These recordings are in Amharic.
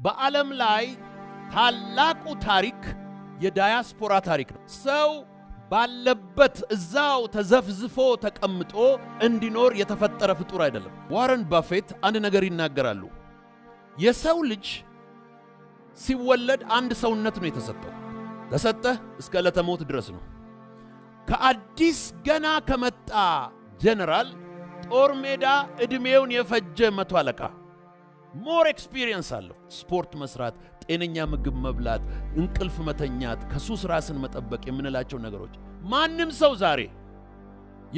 በዓለም ላይ ታላቁ ታሪክ የዳያስፖራ ታሪክ ነው። ሰው ባለበት እዛው ተዘፍዝፎ ተቀምጦ እንዲኖር የተፈጠረ ፍጡር አይደለም። ዋረን ባፌት አንድ ነገር ይናገራሉ። የሰው ልጅ ሲወለድ አንድ ሰውነት ነው የተሰጠው። ተሰጠህ እስከ ዕለተ ሞት ድረስ ነው። ከአዲስ ገና ከመጣ ጀነራል ጦር ሜዳ ዕድሜውን የፈጀ መቶ አለቃ more experience አለው። ስፖርት መስራት፣ ጤነኛ ምግብ መብላት፣ እንቅልፍ መተኛት፣ ከሱስ ራስን መጠበቅ የምንላቸው ነገሮች ማንም ሰው ዛሬ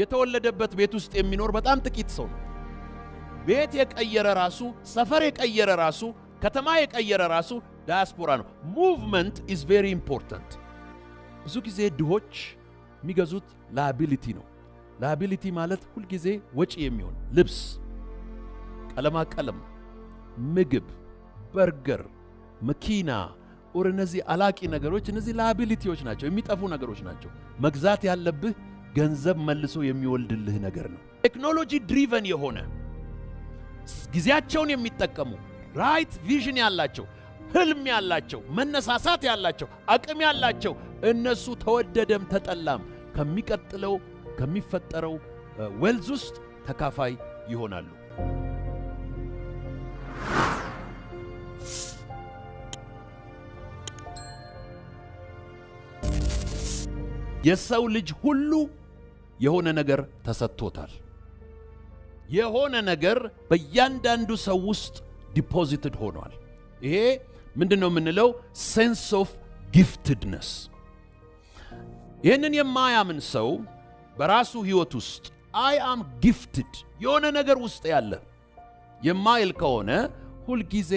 የተወለደበት ቤት ውስጥ የሚኖር በጣም ጥቂት ሰው ነው። ቤት የቀየረ ራሱ፣ ሰፈር የቀየረ ራሱ፣ ከተማ የቀየረ ራሱ ዳያስፖራ ነው። Movement is very important። ብዙ ጊዜ ድሆች የሚገዙት liability ነው። Liability ማለት ሁልጊዜ ወጪ የሚሆን ልብስ፣ ቀለማ ቀለም፣ ምግብ፣ በርገር፣ መኪና or እነዚህ አላቂ ነገሮች፣ እነዚህ liability ዎች ናቸው፣ የሚጠፉ ነገሮች ናቸው። መግዛት ያለብህ ገንዘብ መልሶ የሚወልድልህ ነገር ነው። Technology driven የሆነ፣ ጊዜያቸውን የሚጠቀሙ፣ right vision ያላቸው፣ ህልም ያላቸው፣ መነሳሳት ያላቸው፣ አቅም ያላቸው እነሱ ተወደደም ተጠላም ከሚቀጥለው ከሚፈጠረው wealth ውስጥ ተካፋይ ይሆናሉ። የሰው ልጅ ሁሉ የሆነ ነገር ተሰጥቶታል። የሆነ ነገር በእያንዳንዱ ሰው ውስጥ deposited ሆኗል። ይሄ ምንድን ነው የምንለው? Sense of giftedness። ይህንን የማያምን ሰው በራሱ ሕይወት ውስጥ I am gifted፣ የሆነ ነገር ውስጥ ያለ የማይል ከሆነ ሁልጊዜ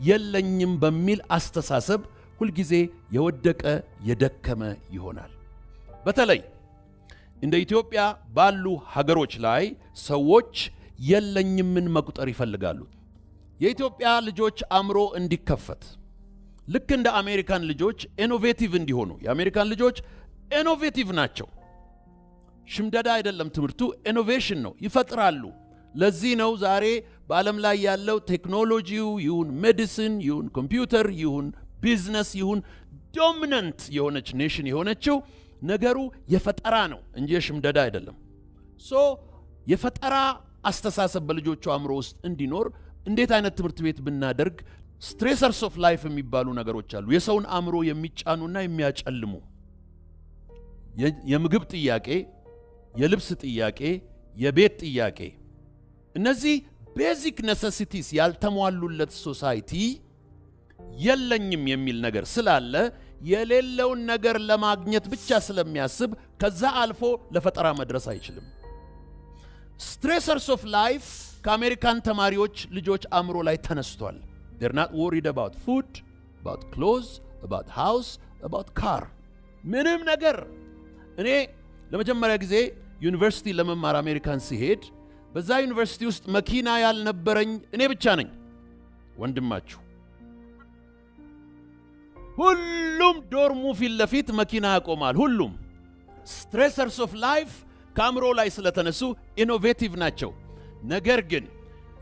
የለኝም በሚል አስተሳሰብ ሁልጊዜ የወደቀ የደከመ ይሆናል። በተለይ እንደ ኢትዮጵያ ባሉ ሀገሮች ላይ ሰዎች የለኝምን መቁጠር ይፈልጋሉ። የኢትዮጵያ ልጆች አእምሮ እንዲከፈት፣ ልክ እንደ አሜሪካን ልጆች innovative እንዲሆኑ። የአሜሪካን ልጆች innovative ናቸው። ሽምደዳ አይደለም ትምህርቱ፣ innovation ነው፣ ይፈጥራሉ። ለዚህ ነው ዛሬ በዓለም ላይ ያለው ቴክኖሎጂው ይሁን medicine ይሁን ኮምፒውተር ይሁን ቢዝነስ ይሁን dominant የሆነች nation የሆነችው። ነገሩ የፈጠራ ነው እንጂ የሽምደዳ አይደለም። So የፈጠራ አስተሳሰብ በልጆቹ አእምሮ ውስጥ እንዲኖር እንዴት አይነት ትምህርት ቤት ብናደርግ? Stressors of life የሚባሉ ነገሮች አሉ። የሰውን አእምሮ የሚጫኑና የሚያጨልሙ የምግብ ጥያቄ፣ የልብስ ጥያቄ፣ የቤት ጥያቄ። እነዚህ basic necessities ያልተሟሉለት society የለኝም የሚል ነገር ስላለ የሌለውን ነገር ለማግኘት ብቻ ስለሚያስብ ከዛ አልፎ ለፈጠራ መድረስ አይችልም። Stressors of life ከአሜሪካን ተማሪዎች ልጆች አእምሮ ላይ ተነስቷል። They're not worried about food, about clothes, about house, about car፣ ምንም ነገር። እኔ ለመጀመሪያ ጊዜ ዩኒቨርሲቲ ለመማር አሜሪካን ስሄድ በዛ ዩኒቨርሲቲ ውስጥ መኪና ያልነበረኝ እኔ ብቻ ነኝ ወንድማችሁ። ሁሉም dorm ኡ ፊት ለፊት መኪና ያቆማል። ሁሉም stressors of life ከአእምሮ ላይ ስለተነሱ innovative ናቸው። ነገር ግን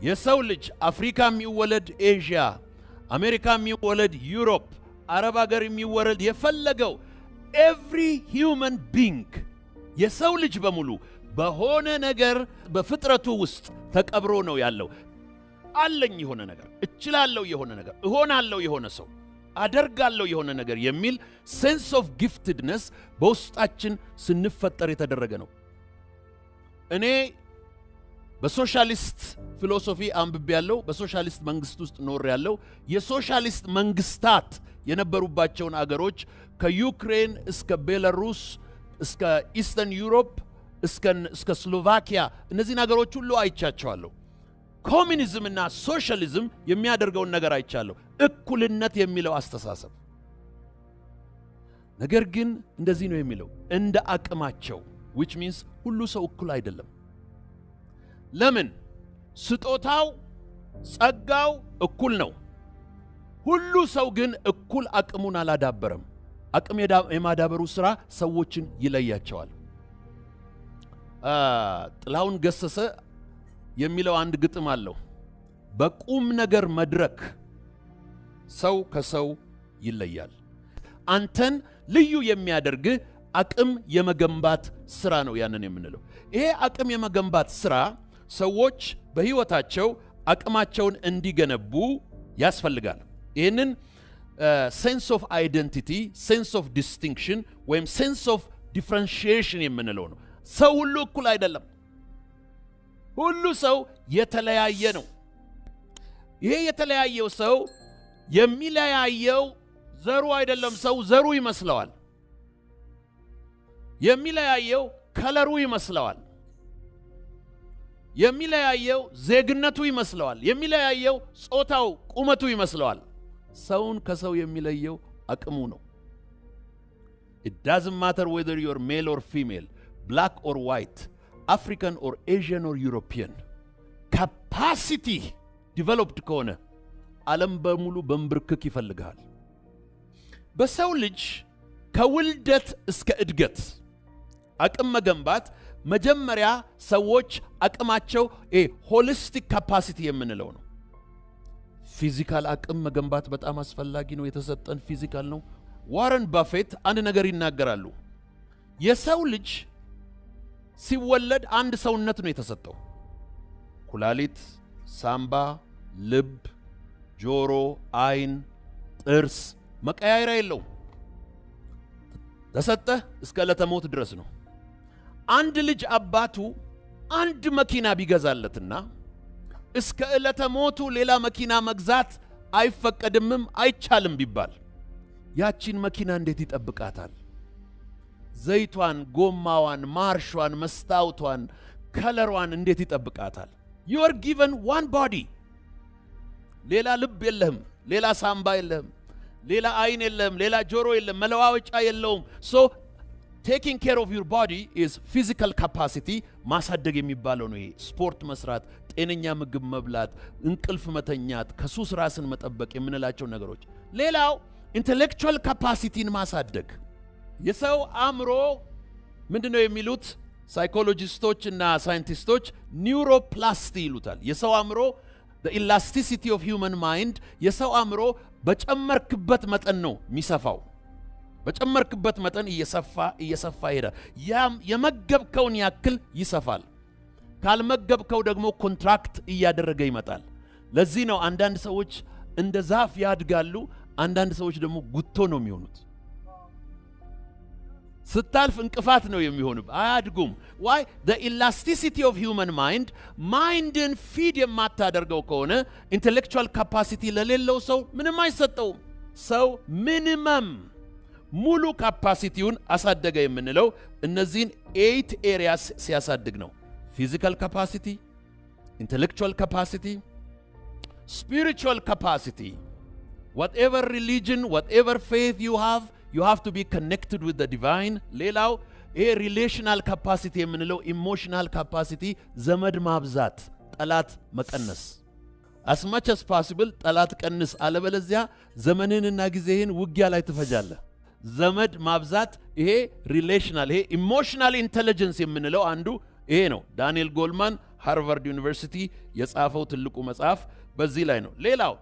የሰው ልጅ አፍሪካ የሚወለድ ኤዥያ፣ አሜሪካ የሚወለድ ዩሮፕ፣ አረብ ሀገር የሚወለድ፣ የፈለገው every human being፣ የሰው ልጅ በሙሉ በሆነ ነገር በፍጥረቱ ውስጥ ተቀብሮ ነው ያለው። አለኝ የሆነ ነገር፣ እችላለሁ የሆነ ነገር፣ እሆናለሁ የሆነ ሰው፣ አደርጋለሁ የሆነ ነገር የሚል sense of giftedness በውስጣችን ስንፈጠር የተደረገ ነው። እኔ በሶሻሊስት philosophy አንብቤያለሁ፣ በሶሻሊስት መንግስት ውስጥ ኖሬያለሁ። የሶሻሊስት መንግስታት የነበሩባቸውን አገሮች ከዩክሬን እስከ ቤላሩስ፣ እስከ Eastern Europe፣ እስከ ስሎቫኪያ እነዚህን አገሮች ሁሉ አይቻቸዋለሁ። ኮሚኒዝም እና ሶሻሊዝም የሚያደርገውን ነገር አይቻለሁ። እኩልነት የሚለው አስተሳሰብ ነገር ግን እንደዚህ ነው የሚለው፣ እንደ አቅማቸው፣ which means ሁሉ ሰው እኩል አይደለም። ለምን? ስጦታው ጸጋው እኩል ነው። ሁሉ ሰው ግን እኩል አቅሙን አላዳበረም። አቅም የማዳበሩ ሥራ ሰዎችን ይለያቸዋል። ጥላሁን ገሰሰ የሚለው አንድ ግጥም አለው። በቁም ነገር መድረክ ሰው ከሰው ይለያል። አንተን ልዩ የሚያደርግህ አቅም የመገንባት ስራ ነው። ያንን የምንለው ይሄ አቅም የመገንባት ስራ ሰዎች በህይወታቸው አቅማቸውን እንዲገነቡ ያስፈልጋል። ይህንን sense of identity፣ sense of distinction ወይም sense of differentiation የምንለው ነው። ሰው ሁሉ እኩል አይደለም። ሁሉ ሰው የተለያየ ነው። ይሄ የተለያየው ሰው የሚለያየው ዘሩ አይደለም። ሰው ዘሩ ይመስለዋል። የሚለያየው color ኡ ይመስለዋል። የሚለያየው ዜግነቱ ይመስለዋል። የሚለያየው ጾታው፣ ቁመቱ ይመስለዋል። ሰውን ከሰው የሚለየው አቅሙ ነው። It doesn't matter whether you're male or female, black or white, African or Asian or European. Capacity developed ከሆነ ዓለም በሙሉ በንብርክክ ይፈልግሃል። በሰው ልጅ ከውልደት እስከ እድገት አቅም መገንባት፣ መጀመሪያ ሰዎች አቅማቸው holistic capacity የምንለው ነው። Physical አቅም መገንባት በጣም አስፈላጊ ነው። የተሰጠን physical ነው። ዋረን ባፌት አንድ ነገር ይናገራሉ። የሰው ልጅ ሲወለድ አንድ ሰውነት ነው የተሰጠው። ኩላሊት፣ ሳምባ፣ ልብ፣ ጆሮ፣ አይን፣ ጥርስ መቀያየሪያ የለውም። ተሰጠህ እስከ ዕለተ ሞት ድረስ ነው። አንድ ልጅ አባቱ አንድ መኪና ቢገዛለትና እስከ ዕለተ ሞቱ ሌላ መኪና መግዛት አይፈቀድምም አይቻልም ቢባል ያቺን መኪና እንዴት ይጠብቃታል? ዘይቷን፣ ጎማዋን፣ ማርሿን፣ መስታወቷን፣ color ዋን እንዴት ይጠብቃታል? You are given one body። ሌላ ልብ የለህም፣ ሌላ ሳምባ የለህም፣ ሌላ አይን የለህም፣ ሌላ ጆሮ የለም፣ መለዋወጫ የለውም። So taking care of your body is physical capacity ማሳደግ የሚባለው ነው። ይሄ ስፖርት መስራት፣ ጤነኛ ምግብ መብላት፣ እንቅልፍ መተኛት፣ ከሱስ ራስን መጠበቅ የምንላቸው ነገሮች። ሌላው intellectual capacity ን ማሳደግ። የሰው አእምሮ ምንድን ነው የሚሉት ሳይኮሎጂስቶች እና ሳይንቲስቶች neuroplasty ይሉታል። የሰው አእምሮ፣ elasticity of human mind፣ የሰው አእምሮ በጨመርክበት መጠን ነው የሚሰፋው። በጨመርክበት መጠን እየሰፋ እየሰፋ ይሄዳል። ያም የመገብከውን ያክል ይሰፋል። ካልመገብከው ደግሞ contract እያደረገ ይመጣል። ለዚህ ነው አንዳንድ ሰዎች እንደ ዛፍ ያድጋሉ፣ አንዳንድ ሰዎች ደግሞ ጉቶ ነው የሚሆኑት። ስታልፍ እንቅፋት ነው የሚሆኑብህ፣ አያድጉም። Why? The elasticity of human mind። Mind ን feed የማታደርገው ከሆነ intellectual capacity ለሌለው ሰው ምንም አይሰጠውም። ሰው minimum ሙሉ capacity ውን አሳደገ የምንለው እነዚህን eight areas ሲያሳድግ ነው። Physical capacity፣ intellectual capacity፣ spiritual capacity። Whatever religion, whatever faith you have, you have to be connected with the divine። ሌላው ይሄ relational capacity የምንለው፣ emotional capacity፣ ዘመድ ማብዛት፣ ጠላት መቀነስ። As much as possible ጠላት ቀንስ፣ አለበለዚያ ዘመንህንና ጊዜህን ውጊያ ላይ ትፈጃለህ። ዘመድ ማብዛት፣ ይሄ relational፣ ይሄ emotional intelligence የምንለው አንዱ ይሄ ነው። ዳንኤል ጎልማን ሃርቫርድ ዩኒቨርሲቲ የጻፈው ትልቁ መጽሐፍ በዚህ ላይ ነው። ሌላው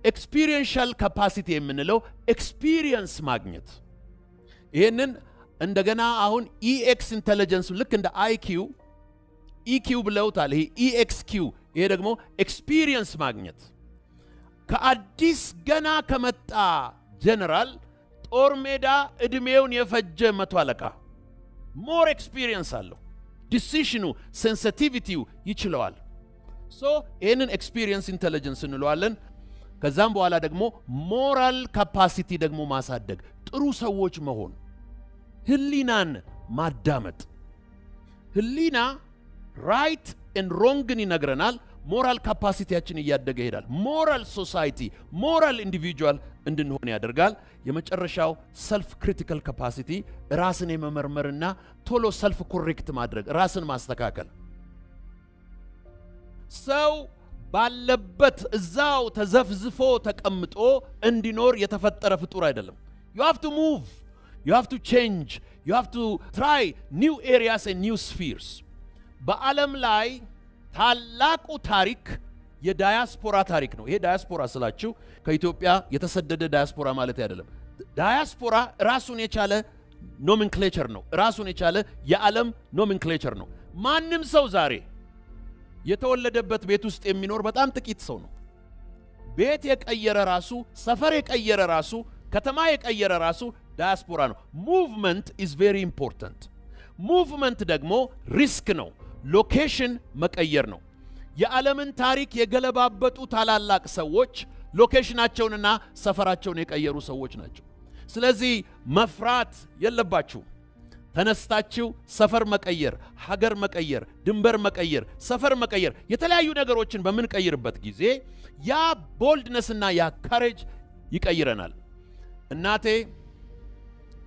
experiential capacity የምንለው experience ማግኘት። ይህንን እንደገና አሁን EX intelligence፣ ልክ እንደ IQ EQ ብለውታል። ይሄ EXQ፣ ይሄ ደግሞ experience ማግኘት። ከአዲስ ገና ከመጣ ጀነራል ጦር ሜዳ ዕድሜውን የፈጀ መቶ አለቃ more experience አለው። Decision ኑ፣ sensitivity ው ይችለዋል። So ይህንን experience intelligence እንለዋለን። ከዛም በኋላ ደግሞ moral capacity ደግሞ ማሳደግ፣ ጥሩ ሰዎች መሆን፣ ህሊናን ማዳመጥ። ህሊና right and wrong ን ይነግረናል። Moral capacity ያችን እያደገ ይሄዳል። Moral society፣ moral individual እንድንሆን ያደርጋል። የመጨረሻው self critical capacity፣ ራስን የመመርመርና ቶሎ self correct ማድረግ፣ ራስን ማስተካከል። ሰው ባለበት እዛው ተዘፍዝፎ ተቀምጦ እንዲኖር የተፈጠረ ፍጡር አይደለም። You have to move, you have to change, you have to try new areas and new spheres። በዓለም ላይ ታላቁ ታሪክ የዳያስፖራ ታሪክ ነው። የዳያስፖራ ታሪክ ነው። ይሄ ዳያስፖራ ስላችሁ ከኢትዮጵያ የተሰደደ ዳያስፖራ ማለት አይደለም። ዳያስፖራ ራሱን የቻለ nomenclature ነው። ራሱን የቻለ የዓለም nomenclature ነው። ማንም ሰው ዛሬ የተወለደበት ቤት ውስጥ የሚኖር በጣም ጥቂት ሰው ነው። ቤት የቀየረ ራሱ፣ ሰፈር የቀየረ ራሱ፣ ከተማ የቀየረ ራሱ ዳያስፖራ ነው። Movement is very important። Movement ደግሞ risk ነው። Location መቀየር ነው። የዓለምን ታሪክ የገለባበጡ ታላላቅ ሰዎች location ኣቸውንና ሰፈራቸውን የቀየሩ ሰዎች ናቸው። ስለዚህ መፍራት የለባችሁም። ተነስታችሁ ሰፈር መቀየር፣ ሀገር መቀየር፣ ድንበር መቀየር፣ ሰፈር መቀየር፣ የተለያዩ ነገሮችን በምንቀይርበት ጊዜ ያ boldness ና ያ courage ይቀይረናል። እናቴ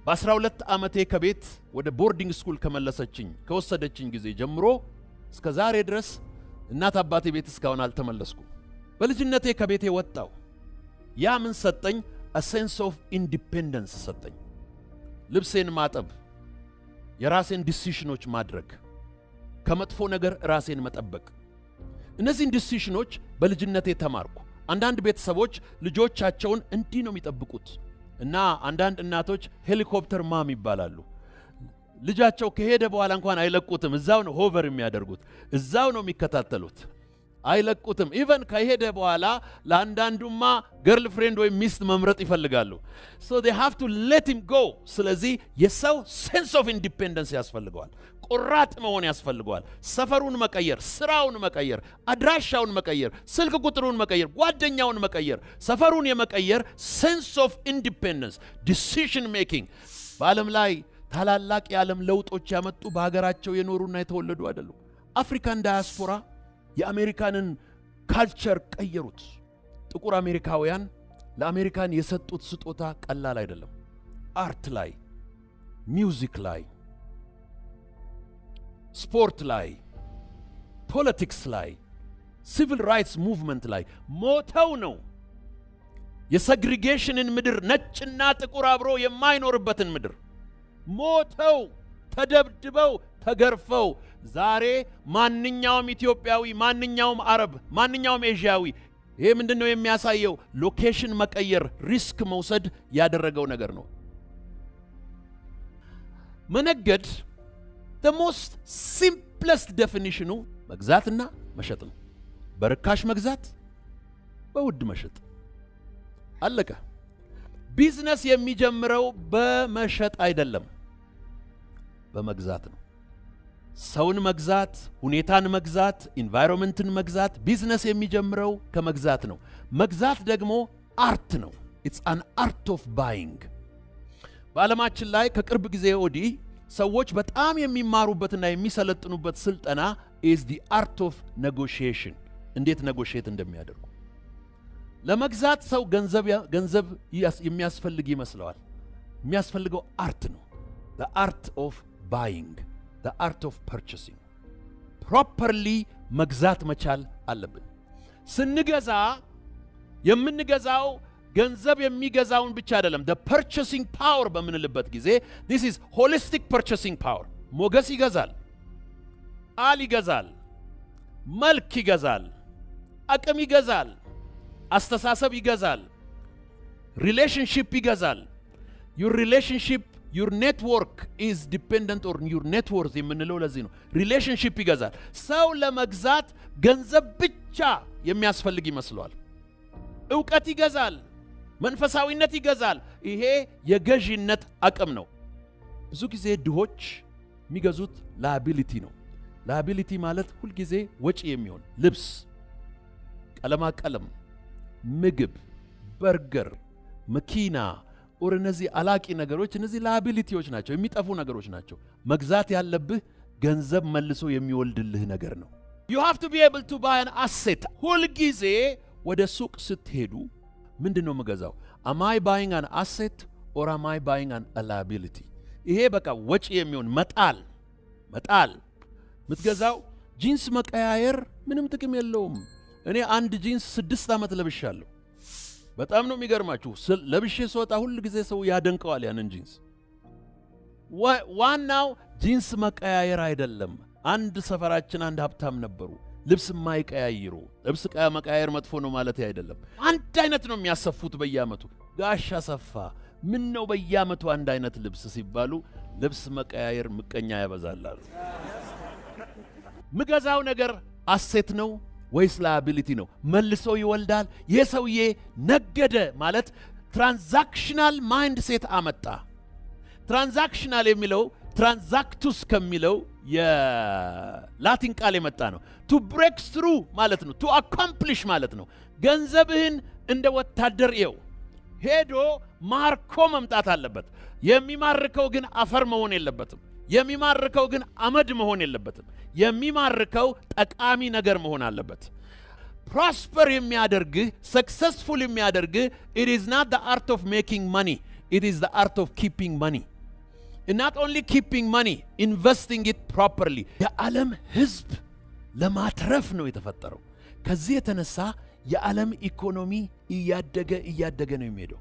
በ12 ዓመቴ ከቤት ወደ boarding school ከመለሰችኝ፣ ከወሰደችኝ ጊዜ ጀምሮ እስከ ዛሬ ድረስ እናት አባቴ ቤት እስካሁን አልተመለስኩም። በልጅነቴ ከቤቴ ወጣሁ። ያ ምን ሰጠኝ? A sense of independence ሰጠኝ። ልብሴን ማጠብ፣ የራሴን decision ኦች ማድረግ፣ ከመጥፎ ነገር ራሴን መጠበቅ። እነዚህን decision ኦች በልጅነቴ ተማርኩ። አንዳንድ ቤተሰቦች ልጆቻቸውን እንዲህ ነው የሚጠብቁት እና አንዳንድ እናቶች helicopter mom ይባላሉ። ልጃቸው ከሄደ በኋላ እንኳን አይለቁትም። እዛው ነው hover የሚያደርጉት፣ እዛው ነው የሚከታተሉት፣ አይለቁትም። Even ከሄደ በኋላ ለአንዳንዱማ girlfriend ወይም ሚስት መምረጥ ይፈልጋሉ። So they have to let him go። ስለዚህ የሰው sense of independence ያስፈልገዋል። ቆራጥ መሆን ያስፈልገዋል። ሰፈሩን መቀየር፣ ስራውን መቀየር፣ አድራሻውን መቀየር፣ ስልክ ቁጥሩን መቀየር፣ ጓደኛውን መቀየር፣ ሰፈሩን የመቀየር sense of independence፣ decision making። በዓለም ላይ ታላላቅ የዓለም ለውጦች ያመጡ በሀገራቸው የኖሩና የተወለዱ አይደሉም። African diaspora የአሜሪካንን culture ቀየሩት። ጥቁር አሜሪካውያን ለአሜሪካን የሰጡት ስጦታ ቀላል አይደለም። Art ላይ፣ music ላይ፣ ስፖርት ላይ፣ politics ላይ፣ civil rights movement ላይ ሞተው ነው የ segregation ን ምድር፣ ነጭና ጥቁር አብሮ የማይኖርበትን ምድር ሞተው፣ ተደብድበው፣ ተገርፈው ዛሬ ማንኛውም ኢትዮጵያዊ፣ ማንኛውም አረብ፣ ማንኛውም ኤዥያዊ። ይሄ ምንድን ነው የሚያሳየው? Location መቀየር፣ risk መውሰድ ያደረገው ነገር ነው። መነገድ the most simplest definition ኑ መግዛትና መሸጥ ነው። በርካሽ መግዛት፣ በውድ መሸጥ፣ አለቀ። ቢዝነስ የሚጀምረው በመሸጥ አይደለም፣ በመግዛት ነው። ሰውን መግዛት፣ ሁኔታን መግዛት፣ environment ን መግዛት። ቢዝነስ የሚጀምረው ከመግዛት ነው። መግዛት ደግሞ art ነው። It's an art of buying። በዓለማችን ላይ ከቅርብ ጊዜ ወዲህ ሰዎች በጣም የሚማሩበትና የሚሰለጥኑበት ስልጠና is the art of negotiation፣ እንዴት negotiate እንደሚያደርጉ። ለመግዛት ሰው ገንዘብ የሚያስፈልግ ይመስለዋል። የሚያስፈልገው art ነው። The art of buying, the art of purchasing። Properly መግዛት መቻል አለብን። ስንገዛ የምንገዛው ገንዘብ የሚገዛውን ብቻ አይደለም። The purchasing power በምንልበት ጊዜ this is holistic purchasing power። ሞገስ ይገዛል፣ ቃል ይገዛል፣ መልክ ይገዛል፣ አቅም ይገዛል፣ አስተሳሰብ ይገዛል፣ relationship ይገዛል። Your relationship, your network is dependent on your net worth የምንለው ለዚህ ነው። Relationship ይገዛል። ሰው ለመግዛት ገንዘብ ብቻ የሚያስፈልግ ይመስለዋል። እውቀት ይገዛል፣ መንፈሳዊነት ይገዛል። ይሄ የገዢነት አቅም ነው። ብዙ ጊዜ ድሆች የሚገዙት liability ነው። Liability ማለት ሁልጊዜ ወጪ የሚሆን ልብስ፣ ቀለማ ቀለም፣ ምግብ፣ በርገር፣ መኪና or እነዚህ አላቂ ነገሮች፣ እነዚህ liability ዎች ናቸው፣ የሚጠፉ ነገሮች ናቸው። መግዛት ያለብህ ገንዘብ መልሶ የሚወልድልህ ነገር ነው። You have to be able to buy an asset። ሁልጊዜ ወደ ሱቅ ስትሄዱ ምንድን ነው የምገዛው? Am I buying an asset or am I buying an liability? ይሄ በቃ ወጪ የሚሆን መጣል መጣል የምትገዛው። ጂንስ መቀያየር ምንም ጥቅም የለውም። እኔ አንድ ጂንስ 6 ዓመት ለብሻለሁ። በጣም ነው የሚገርማችሁ። ለብሼ ስወጣ ሁል ጊዜ ሰው ያደንቀዋል ያንን ጂንስ። ዋናው ጂንስ መቀያየር አይደለም። አንድ ሰፈራችን አንድ ሀብታም ነበሩ። ልብስ የማይቀያይሩ፣ ልብስ መቀያየር መጥፎ ነው ማለት አይደለም። አንድ አይነት ነው የሚያሰፉት በየዓመቱ። ጋሽ አሰፋ፣ ምን ነው በየዓመቱ አንድ አይነት ልብስ ሲባሉ ልብስ መቀያየር ምቀኛ ያበዛል አሉ። ምገዛው ነገር asset ነው ወይስ liability ነው? መልሶ ይወልዳል። ይህ ሰውዬ ነገደ ማለት transactional mindset አመጣ። Transactional የሚለው transactus ከሚለው የላቲን ቃል የመጣ ነው። To break through ማለት ነው። To accomplish ማለት ነው። ገንዘብህን እንደ ወታደር እየው፣ ሄዶ ማርኮ መምጣት አለበት። የሚማርከው ግን አፈር መሆን የለበትም። የሚማርከው ግን አመድ መሆን የለበትም። የሚማርከው ጠቃሚ ነገር መሆን አለበት። Prosper የሚያደርግህ፣ successful የሚያደርግህ it is not the art of making money, it is the art of keeping money, not only keeping money, investing it properly። የዓለም ሕዝብ ለማትረፍ ነው የተፈጠረው። ከዚህ የተነሳ የዓለም ኢኮኖሚ እያደገ እያደገ ነው የሚሄደው።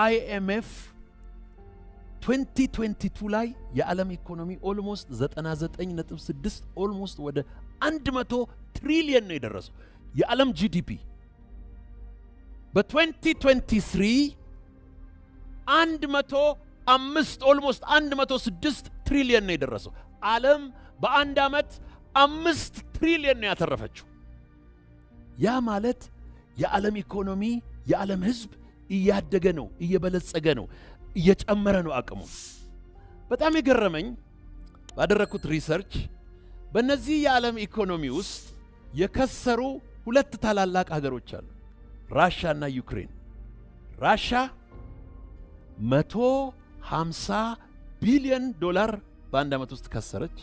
IMF 2022 ላይ የዓለም ኢኮኖሚ almost 99.6፣ almost ወደ 100 ትሪሊየን ነው የደረሰው የዓለም GDP። በ2023 105፣ almost 106 ትሪሊየን ነው የደረሰው። ዓለም በአንድ ዓመት 5 ትሪሊየን ነው ያተረፈችው። ያ ማለት የዓለም ኢኮኖሚ፣ የዓለም ሕዝብ እያደገ ነው፣ እየበለጸገ ነው፣ እየጨመረ ነው አቅሙ። በጣም የገረመኝ ባደረግኩት research በእነዚህ የዓለም ኢኮኖሚ ውስጥ የከሰሩ ሁለት ታላላቅ ሀገሮች አሉ፣ ራሻ እና ዩክሬን። ራሻ 150 ቢሊዮን ዶላር በአንድ ዓመት ውስጥ ከሰረች።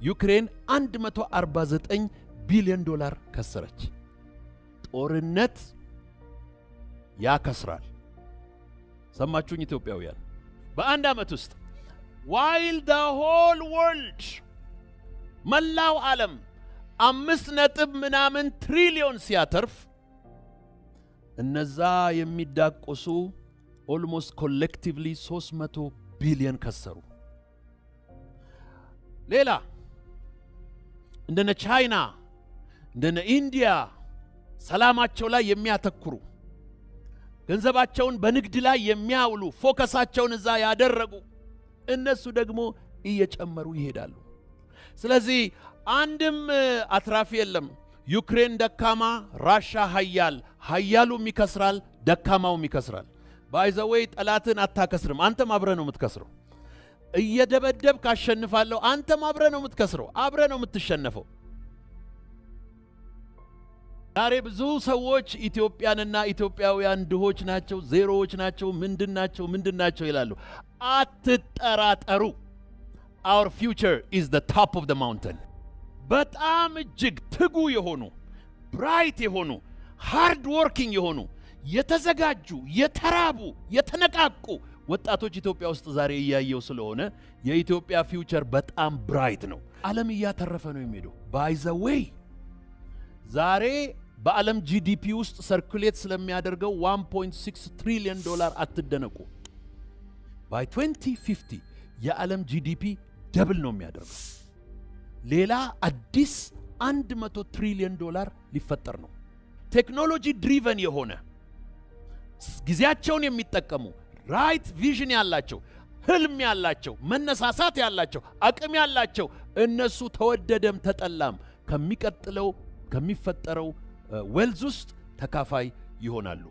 ዩክሬን 149 ቢሊዮን ዶላር ከሰረች። ጦርነት ያከስራል። ሰማችሁኝ ኢትዮጵያውያን? በአንድ ዓመት ውስጥ while the whole world፣ መላው ዓለም አምስት ነጥብ ምናምን ትሪሊዮን ሲያተርፍ እነዛ የሚዳቆሱ almost collectively 300 ቢሊዮን ከሰሩ። ሌላ እንደነ ቻይና፣ እንደነ ኢንዲያ ሰላማቸው ላይ የሚያተኩሩ፣ ገንዘባቸውን በንግድ ላይ የሚያውሉ፣ focus ኣቸውን እዛ ያደረጉ እነሱ ደግሞ እየጨመሩ ይሄዳሉ። ስለዚህ አንድም አትራፊ የለም። ዩክሬን ደካማ፣ ራሻ ሀያል። ሀያሉም ይከስራል፣ ደካማውም ይከስራል። By the way፣ ጠላትን አታከስርም፣ አንተም አብረህ ነው የምትከስረው። እየደበደብክ አሸንፋለሁ፣ አንተም አብረህ ነው የምትከስረው፣ አብረህ ነው የምትሸነፈው። ዛሬ ብዙ ሰዎች ኢትዮጵያንና ኢትዮጵያውያን ድሆች ናቸው፣ ዜሮዎች ናቸው፣ ምንድን ናቸው፣ ምንድን ናቸው ይላሉ። አትጠራጠሩ። Our future is the top of the mountain። በጣም እጅግ ትጉ የሆኑ፣ bright የሆኑ፣ hard working የሆኑ፣ የተዘጋጁ፣ የተራቡ፣ የተነቃቁ ወጣቶች ኢትዮጵያ ውስጥ ዛሬ እያየው ስለሆነ የኢትዮጵያ future በጣም bright ነው። ዓለም እያተረፈ ነው የሚሄደው። By the way፣ ዛሬ በዓለም GDP ውስጥ circulate ስለሚያደርገው 1.6 ትሪሊዮን ዶላር አትደነቁ። By 2050 የዓለም GDP double ነው የሚያደርገው። ሌላ አዲስ 100 ትሪሊዮን ዶላር ሊፈጠር ነው። Technology driven የሆነ፣ ጊዜያቸውን የሚጠቀሙ፣ right vision ያላቸው፣ ህልም ያላቸው፣ መነሳሳት ያላቸው፣ አቅም ያላቸው እነሱ ተወደደም ተጠላም ከሚቀጥለው ከሚፈጠረው wealth ውስጥ ተካፋይ ይሆናሉ።